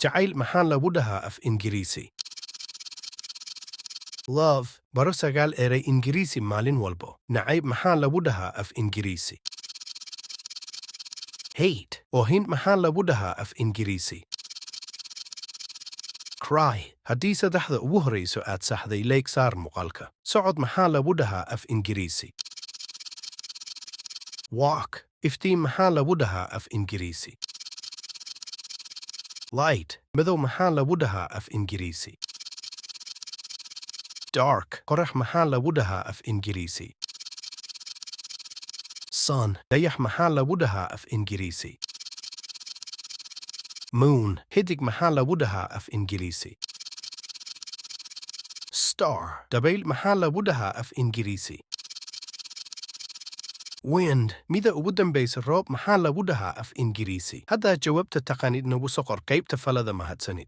Jacayl maxaa lagu dhahaa af Ingiriisi? Love. Baro sagaal eray Ingiriisi maalin walbo. Nacayb maxaa lagu dhahaa af Ingiriisi? Hate. Oohin maxaa lagu dhahaa af Ingiriisi? Cry. Haddii saddexda ugu horreyso aad saxday, like saar muuqaalka. Socod maxaa lagu dhahaa af Ingiriisi? Walk. Iftiin maxaa lagu dhahaa af Ingiriisi? Light. Madow maxaa lagu dhahaa af Ingiriisi? Dark. Qorax maxaa lagu dhahaa af Ingiriisi? Sun. Dayax maxaa lagu dhahaa af Ingiriisi? Moon. Xidig maxaa lagu dhahaa af Ingiriisi? Star. Dabayl maxaa lagu dhahaa af Ingiriisi? Wind. Mida ugu dambaysa, roob maxaa lagu dhahaa af Ingiriisi? Haddaad jawaabta taqaanid, nagu soo qor qaybta faallada. Mahadsanid.